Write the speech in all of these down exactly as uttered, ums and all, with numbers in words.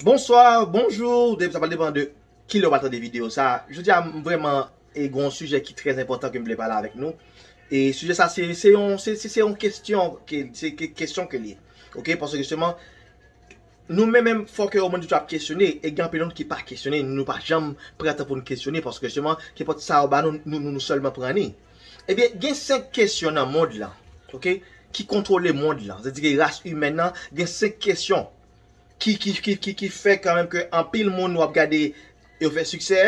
Bonswa, bonjou, depi sa pral depann de kilè w pral tande videyo sa. Jodi a, m vrèman e gen yon sijè ki trè enpòtan ke m vle pale avèk nou. E sijè sa, se se yon, se, se, se yon kesyon ke, se ke, kesyon ke li ye. Oke, paske jisteman, nou menm menm, fò ke omwen nou ap kesyone, e gen anpil moun ki pa kesyone, nou pa janm pran tan pou nou kesyone, paske jisteman, kenpòt sa yo ba nou, nou, nou, nou sèlman pran li. Ebyen, gen senk kesyon nan mond lan, oke, ki kontwole mond lan. Sètadi ke ras imèn nan, gen senk kesyon ki, ki, ki, ki, ki fè kanmenm ke anpil moun w ap gade yo fè siksè,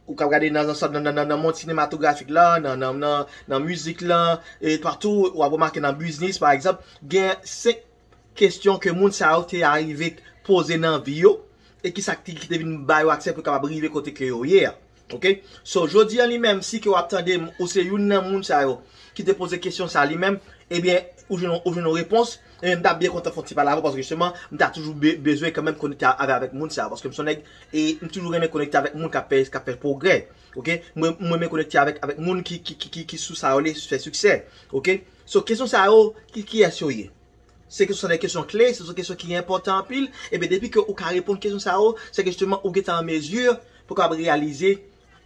ou ka gade nan, nan, nan, nan, nan mond sinematografik la, nan, nan, nan, nan mizik la, e patou, w ap remake nan biznis, pa egzanp, gen senk kesyon ke moun sa yo te arive poze nan vi yo, e ki sa ki, ki te vin ba yo aksè pou kapab rive kote ke yo ye a. Oke? So, jodi an li menm, si ke w ap tande m, ou se youn nan moun sa yo ki te poze kesyon sa li menm, ebyen, ou jwenn, ou jwenn yon repons, e m ta byen kontan fè yon ti pale avè w, paske jisteman, m ta toujou be-, bezwen kanmenm konekte avè, avèk moun sa yo, paske m se yon nèg, e m toujou renmen konekte avèk moun k ap fè, k ap fè pwogrè. Oke? Mwen, mwen renmen konekte avèk, avèk moun ki, ki, ki, ki, ki sou sa yo le fè siksè. Oke? So, kesyon sa yo, ki, kiyès yo ye? Se ke se de kesyon kle, se de kesyon ki enpòtan anpil. Ebyen, depi ke ou ka reponn kesyon sa yo, se ke jisteman ou gentan an mezi pou kapab reyalize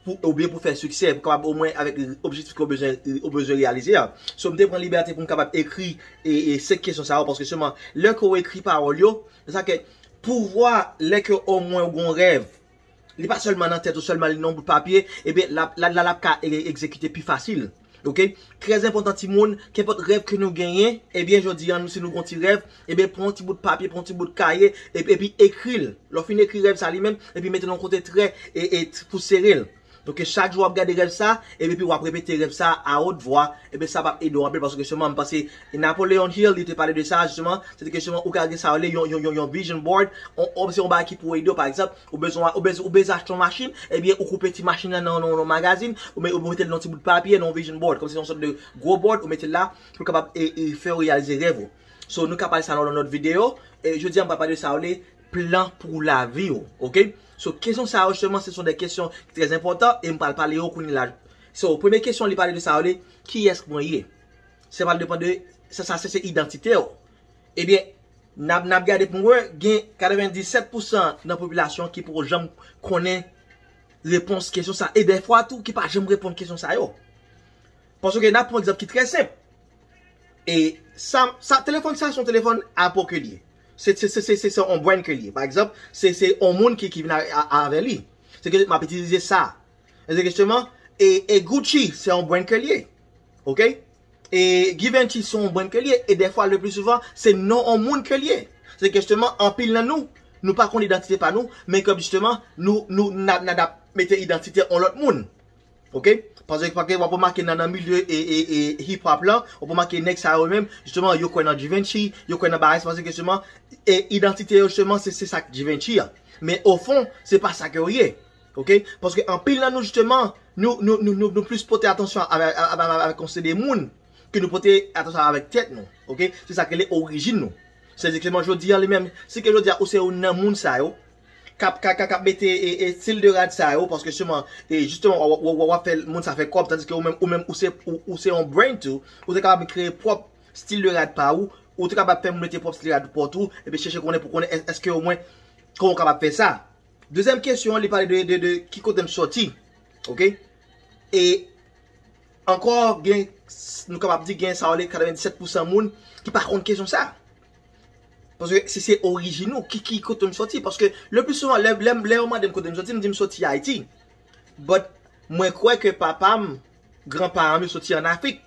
pou, oubyen pou fè siksè, pou kapab omwen avèk objektif ke ou bezwen, ou bezwen reyalize a. So, m te pran libète pou m kapab ekri e, e senk kesyon sa yo, paske jisteman, lè ke ou ekri pawòl yo, se sa ke pouvwa, lè ke omwen ou gen yon rèv, li pa sèlman nan tèt ou sèlman, li nan yon bout papye, ebyen, l ap, la, la, l ap ka e-, egzekite pi fasil. Oke? Trè enpòtan, timoun, kenpòt rèv ke nou genyen, ebyen, jodi an, nou, si nou gen yon ti rèv, ebyen, pran yon ti bout papye, pran yon ti bout kaye, epi, epi ekri l. Lè w fin ekri rèv sa li menm, epi mete l yon kote trè, e, e t-, pou sere l. Donk, chak jou w ap gade rèv sa, epi, epi w ap repete rèv sa a wot vwa, ebyen, sa p ap ede w anpil, paske jisteman, m panse, e Napoleon Hill, li te pale de sa, jisteman, se te ke jisteman, ou ka gen sa, yon, yon, yon, yon vision board, on, on, se yon bagay ki pou ede w, pa egzanp, ou bezwen, ou bezwen, ou bezwen achte yon machin, ebyen, ou koupe ti machin nan, nan, nan, nan magazin, ou, me- ou mete l nan ti bout papye, nan yon vision board, kòmsi yon sòt de gwo board, ou mete l la, pou l kapab e, e fè w reyalize rèv ou. So, nou ka pale sa nan yon lòt videyo, e jodi a, m pral pale de sa, yo le plan pou lavi w, oke? So, kesyon sa yo, jisteman, se son de kesyon ki trè enpòtan, e m pral pale yo kounye la. So, premye kesyon, li pale de sa, yo le, kiyès mwen ye? Se pral depann de, sa, sa, se, se idantite w. Ebyen, n ap, n ap gade pou n wè, gen katrevenndisèt pousan nan popilasyon ki poko janm konnen repons kesyon sa. E dèfwa tou, ki pa janm reponn kesyon sa yo. Paske n ap pran egzanp ki trè senp. E sa, sa, telefòn sa, se yon telefòn Apple ke l ye. Se, se, se, se, se, se yon brand ke l ye. Pa egzanp, se, se yon moun ki, ki vin a, a, avè li. Se ke m ap itilize sa. E se jisteman, e, e Gucci, se yon brand ke l ye. Oke? E Givenchy, se yon brand ke l ye. E dèfwa, le pli souvan, se non yon moun ke l ye. Se ke jisteman, anpil nan nou, nou pa konn idantite pa nou, men ke jisteman, nou, nou, n ap, n ap mete idantite yon lòt moun. Oke? Paske, paske w ap remake nan, nan milye e, e, e hip hop lan, w ap remake nèg sa yo menm, jisteman, yo kwè nan Givenchy, yo kwè nan bagay, se paske jisteman, e idantite yo jisteman, se, se sa k Givenchy a. Men ofon, se pa sa ke yo ye. Oke? Paske anpil nan nou, jisteman, nou, nou, nou, nou, nou plis pote atansyon avè-, avè-, avè-, avèk yon seri de moun ke nou pote atansyon avèk tèt nou. Oke? Se sa k rele orijin nou. Se egzakteman jodi a li menm, si ke jodi a ou se youn nan moun sa yo, k ap, k ap, k ap, k ap mete e, e, stil de rad sa yo, paske jisteman, e jisteman, w, w, w, w ap fè moun sa fè kòb, tandis ke ou menm, ou menm, ou se, ou, ou se yon brand tou, ou te kapab kreye pwòp stil de rad pa ou, ou te kapab fè moun mete pwòp stil de rad pa w tou, epi chèche konnen pou konnen è-, èske omwen, kòman w kapab fè sa. Dezyèm kesyon an, li pale de, de, de ki kote m soti. Oke? E ankò, gen, nou kapab di gen sa rele katrevenndisèt pousan moun ki pa konn kesyon sa. Paske si se orijin ou, ki, ki kote m soti? Paske le pli souvan, lè, lè, lè yo mande m kote m soti, m di m soti Ayiti. But mwen kwè ke papa m, granparan m yo soti ann Afrik.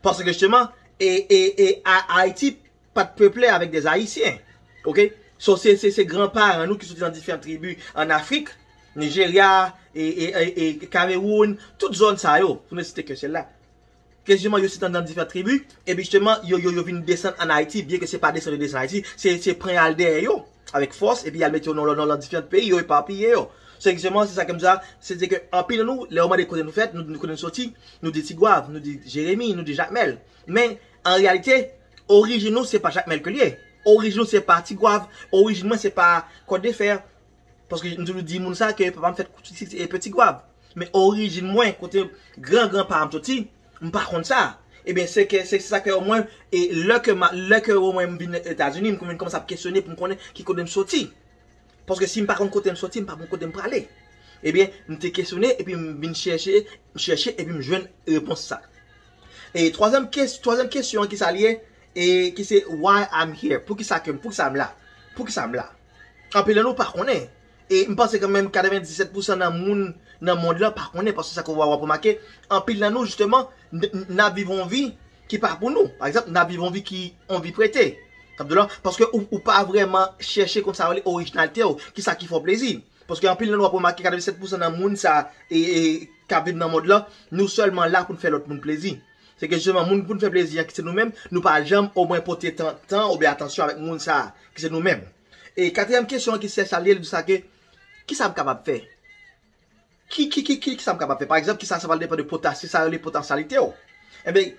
Paske jisteman, e, e, e A-, Ayiti pa t peple avèk de Ayisyen. Oke? So, se, se, se granparan nou ki soti nan diferan tribi ann Afrik, Nijerya, e, e, e, e Kamewoun, tout zòn sa yo, pou nou site ke sèl la. Ke jisteman, yo soti nan diferan tribi, epi jisteman, yo, yo, yo vin desann ann Ayiti, byen ke se pa desann yo desann Ayiti, se, se pran y al dèyè yo, avèk fòs, epi y al mete yo nan, nan, nan diferan peyi, yo epapiye yo. So, jisteman, se sa ke m di a, se, se ke anpil nan nou, lè yo mande kote nou fèt, nou, nou kote nou soti, nou di Tigwav, nou di Jeremi, nou di Jakmèl. Men, an reyalite, orijin nou, se pa Jakmèl ke l ye. Orijin nou, se pa Tigwav. Orijin mwen, se pa Kòt de Fè. Paske m toujou di moun sa ke papa m fèt Ti, Ti, e Peti Gwav. Men orijin mwen, kote gran granparan m soti, m pa konn sa. Ebyen, se ke, se sa ke omwen, e lè ke ma, lè ke omwen m vin Etazini, m vin kòmanse ap kesyone pou m konnen ki kote m soti. Paske si m pa konn kote m soti, m pa konn kote m prale. Ebyen, m te kesyone, epi m vin chèche, m chèche, epi m jwenn repons sa. E twazyèm kes-, twazyèm kesyon an ki sa l ye, e ki se why I'm here. Poukisa ke m, poukisa m la? Poukisa m la? Anpil nan nou pa konnen. E m panse kanmenm katrevenndisèt pousan nan moun nan mond lan pa konnen, paske sa ke w ap remake, anpil nan nou, jisteman, n, n, n ap viv yon vi ki pa pou nou. Pa egzanp, n ap viv yon vi ki yon vi prete. Sa vle di la, paske ou, ou pa vrèman chèche konn sa yo, orijinalite w, ki sa ki fè w plezi. Paske anpil nan nou ap remake katrevenndisèt pousan nan moun sa e, e, k ap viv nan mond lan, nou sèlman la pou n fè lòt moun plezi. Se ke jisteman, moun pou n fè plezi an, ki se nou menm, nou pa janm omwen pote tan, tan oubyen atansyon avèk moun sa, ki se nou menm. E katriyèm kesyon an ki se sa l ye, li di sa ke, ki sa m kapab fè? Ki, ki, ki, ki, ki sa m kapab fè? Pa egzanp, ki sa, sa va depann de pota-, se sa yo rele potansyalite w. Ebyen,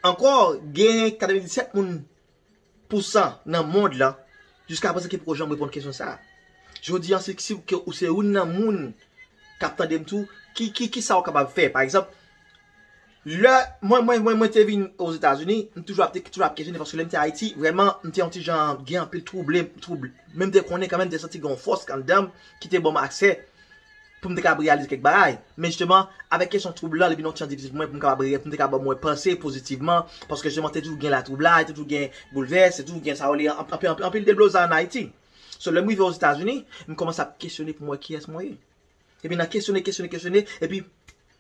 ankò, gen katrevenndisèt moun pousan nan mond lan, jiska prezan ki poko janm reponn kesyon sa a. Jodi an, si, si ke ou se youn nan moun k ap tande m tou, ki, ki, ki sa w kapab fè? Pa egzanp, lè mwen, mwen, mwen, mwen te vin Ozetazini, m toujou ap, te, toujou ap kesyone, paske lè m te Ayiti, vrèman, m te yon ti jan gen anpil twouble, twouble. Men m te konnen kanmenm, m te santi gen yon fòs anndan m ki te ban m aksè pou m te kapab reyalize kèk bagay. Men jisteman, avèk kesyon twoub lan, li vin yon ti jan difisil pou mwen, pou m kapab, pou m te kapab wè panse pozitivman, paske jisteman, te toujou gen latwoublay, te toujou gen boulvès, te toujou gen sa yo rele anpil, anpil, anpil deblozay ann Ayiti. So, lè m rive Ozetazini, m kòmanse ap kesyone pou m wè kiyès mwen ye. Epi nan kesyone, kesyone, kesyone, epi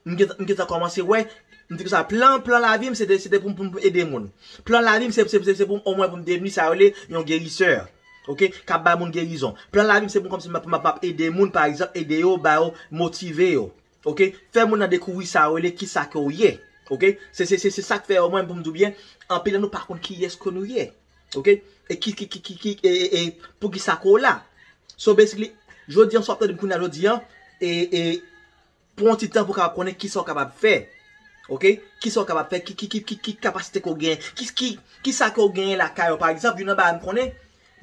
m gentan, m gentan kòmanse wè, m di konsa, plan, plan lavi m, se te, se te pou m, pou m ede moun. Plan lavi m, se, se, se, se pou m, omwen pou m devni sa yo rele yon gerisè. Oke? K ap bay moun gerizon. Plan lavi m, se pou m kòmsi m ap, m ap, m ap ede moun, pa egzanp, ede yo, ba yo, motive yo. Oke? Fè moun nan dekouvri sa yo rele ki sa ke w ye. Oke? Se, se, se, se sa k fè omwen pou m di w byen, anpil nan nou pa konn kiyès ke nou ye. Oke? E ki, ki, ki, ki, ki, e, e, e, pou ki sa ke w la. So, basically, jodi an, sa w ap tande m kounye a jodi an, e, e, pran yon ti tan pou w kapab konnen ki sa w kapab fè. Oke? Ki sa w kapab fè, ki, ki, ki, ki, ki kapasite ke w gen, ki, ki, ki sa ke w genyen lakay ou. Pa egzanp, youn nan bagay m konnen,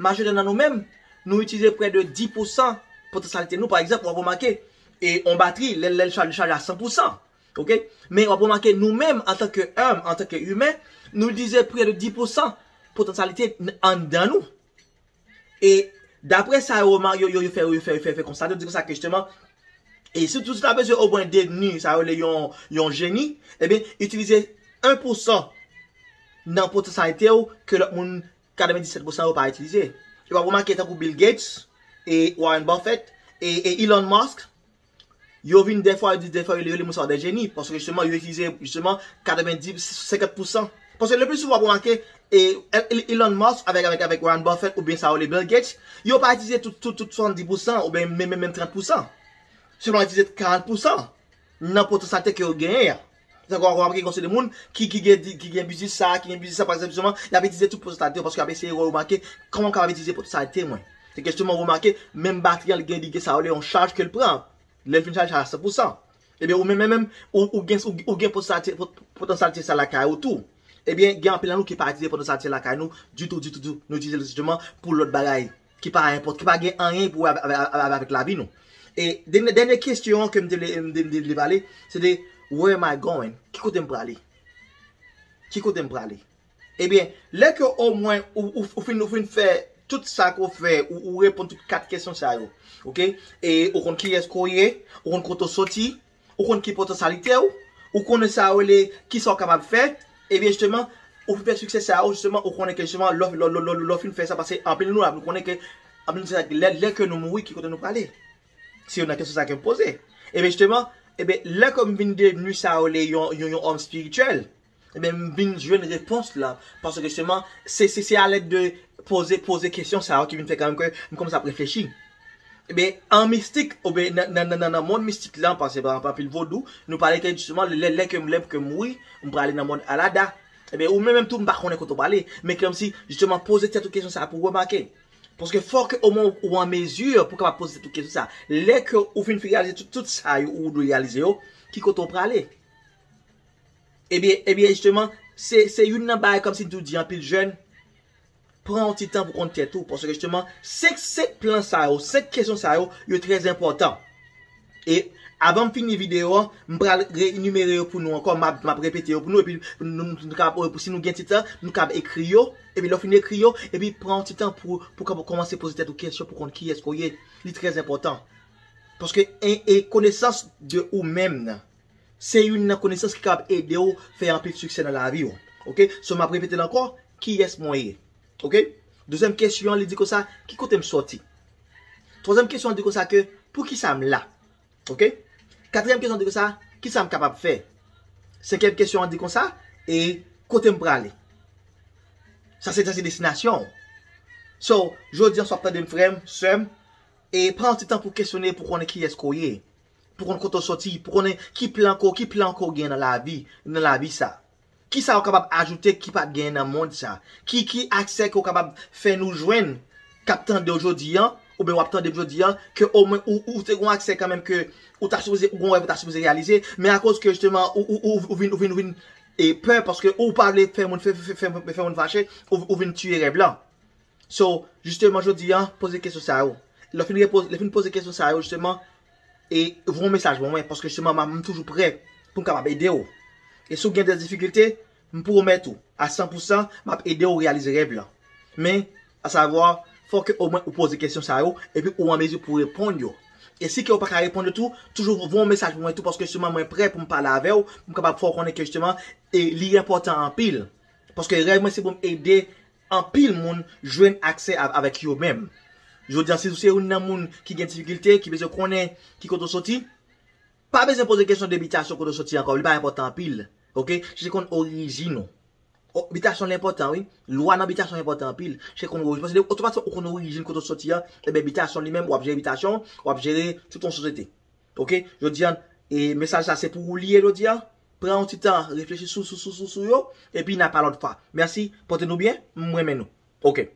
majorite nan nou menm, nou itilize prè de dis pousan potansyalite nou. Pa egzanp, w ap remake, e, yon batri, lè, lè l chaje, li chaje a san pousan. Oke? Men w ap remake, nou menm, antanke òm, antanke imen, nou itilize prè de dis pousan potansyalite n-, anndan nou. E daprè sa yo, yo, yo, yo fè, yo fè, yo fè, fè konstate, yo di konsa ke jisteman, e si, si w ta bezwen omwen devni, sa yo rele yon, yon jeni, ebyen, itilize en pousan nan potansyalite w ke lòt moun, katrevenndisèt pousan yo pa itilize. E w ap remake tankou Bill Gates, e Warren Buffett, e, e Elon Musk, yo vin dèfwa, yo di dèfwa, yo rele moun sa yo de jeni, paske jisteman, yo itilize, jisteman, katrevenndis, senkant pousan. Paske le pli souvan, w ap remake, e, Elon Musk avèk, avèk, avèk Warren Buffett oubyen sa yo rele Bill Gates, yo pa itilize tout, tout, tout swasanndis pousan oubyen menm, menm, menm trant pousan. Sèlman itilize karant pousan nan potansyalite ke yo genyen an. Sa w ap remake gen yon seri de moun ki, ki gen, ki gen biznis sa, ki gen biznis sa, pa egzanp, jisteman, y ap itilize tout potansyalite yo, paske y ap eseye remake kòman m kapab itilize potansyalite mwen. Se ke jisteman, remake, menm batri an, li gen, li gen sa yo rele yon chaj ke l pran. Lè l fin chaje a san pousan. Ebyen, ou menm, menm, menm, ou, ou gen, ou, ou gen potansyalite, pot-, potansyalite sa lakay ou tou. Ebyen, gen anpil nan nou ki pa itilize potansyalite lakay nou ditou, ditou, ditou. Nou itilize l jisteman pou lòt bagay ki pa enpòt-, ki pa gen anyen pou wè avè-, avè-, avè-, avèk lavi nou. E dènye, dènye kesyon ke m te vle, m te, m te vle pale, se de, where am I going? Ki kote m prale? Ki kote m prale? Ebyen, lè ke omwen ou, ou, ou fin, ou fin fè tout sa ke w fè, ou, ou reponn tout kat kesyon sa yo, oke? E ou konn kiyès ke w ye, ou konn kote w soti, ou konn ki potansyalite w, ou konnen sa yo rele, ki sa w kapab fè, ebyen, jisteman, ou fin fè siksè sa yo, jisteman, ou konnen ke, jisteman, lè w, lè w, lè w, lè w fin fè sa, paske anpil nan nou la, nou konnen ke, anpil nan nou, se lè, lè ke nou mouri, ki kote nou prale? Se youn nan kesyon sa ke m poze. Ebyen, jisteman, ebyen, lè ke m vin devni sa yo rele yon, yon, yon òm espirityèl, ebyen, m vin jwenn repons la. Paske, jisteman, se, se, se alèd de poze, poze kesyon sa yo ki vin fè kanmenm ke m kòmanse ap reflechi. Ebyen, an mistik, oubyen nan, nan, nan, nan, nan mond mistik la, paske, pa egzanp, anpil vodou, nou pale ke, jisteman, lè, lè ke m, lè ke m mouri, m prale nan mond alada. Ebyen, ou menm, menm tou, m pa konnen kote w prale. Men kòmsi, jisteman, poze tèt ou kesyon sa pou remake. Paske fò ke omwen ou, ou an mezi pou kapab poze tèt ou kesyon sa. Lè ke ou fin reyalize tout, tout sa yo ou dwe reyalize yo, ki kote w prale? Ebyen, ebyen, jisteman, se, se youn nan bagay kòmsi m toujou di anpil jèn, pran yon ti tan pou konn tèt ou. Paske jisteman, senk, senk plan sa yo, senk kesyon sa yo, yo trè enpòtan. E avan m fini videyo an, m pral re-enimere yo pou nou ankò, m ap, m ap repete yo pou nou, epi nou, nou, nou ka, si nou gen ti tan, nou ka ekri yo, epi lè w fin ekri yo, epi pran yon ti tan pou, pou kòmanse poze tèt ou kesyon pou konn kiyès ke w ye. Li trè enpòtan. Paske e, e konesans de ou menm nan, se youn nan konesans ki kapab ede w fè anpil siksè nan lavi w. Oke? So, m ap repete l ankò, kiyès mwen ye? Oke? Dezyèm kesyon an, li di konsa, ki kote m sòti? Twazyèm kesyon an di konsa ke, poukisa m la? Oke? Katriyèm kesyon an di konsa, kisa m kapab fè? Senkyèm kesyon an di konsa, e kote m prale? Sa se, sa se destinasyon w. So, jodi an, si w ap tande m, frè m, sè m, e pran yon ti tan pou kesyone, pou konnen kiyès ke w ye, pou konn kote w sòti, pou konnen ki plan ke w, ki plan ke w gen nan lavi, nan lavi sa. Kisa w kapab ajoute ki pa t genyen nan mond sa? Ki, ki aksè ke w kapab fè nou jwenn k ap tande w jodi an, oubyen w ap tande m jodi an, ke omwen ou, ou te gen aksè kanmenm ke ou ta sipoze, ou gen rèv ou ta sipoze reyalize, men akoz ke jisteman ou, ou, ou, ou vin, ou vin, ou vin e pè, paske ou pa vle fè moun, fè, fè, fè, fè moun fache, ou, ou vin tiye rèv lan. So, jisteman, jodi an, poze kesyon sa yo. Lè w fin repoze, lè w fin poze kesyon sa yo, jisteman, e voye yon mesaj ban mwen, paske jisteman, m, m toujou prè pou m kapab ede w. E si w gen de difikilte, m pwomèt ou, a san pou san, m ap ede w reyalize rèv lan. Men, asavwa, fò ke omwen ou poze kesyon sa yo, epi ou an mezi pou reponn yo. E si ke ou pa ka reponn yo tou, toujou voye yon mesaj pou mwen tou, paske jisteman, mwen prè pou m pale avè w, pou m kapab fè w konnen ke jisteman, e li enpòtan anpil. Paske rèv mwen se pou m ede anpil moun jwenn aksè a, avèk yo menm. Jodi an, si w se youn nan moun ki gen difikilte, ki bezwen konnen ki kote w soti, pa bezwen poze kesyon de bitasyon kote w soti ankò, li pa enpòtan anpil. Oke? Chèche konn orijin ou. O, bitasyon li enpòtan, wi. Lwa nan bitasyon enpòtan anpil. Chèche konn orijin. Paske otomatikman ou konn orijin kote w soti an, ebyen bitasyon li menm, w ap jere bitasyon, w ap jere tout yon sosyete. Oke? Jodi an, e mesaj sa se pou ou li ye jodi an. Pran yon ti tan, reflechi sou, sou, sou, sou, sou yo, epi n a pale lòt fwa. Mèsi, pote nou byen, m renmen nou. Oke.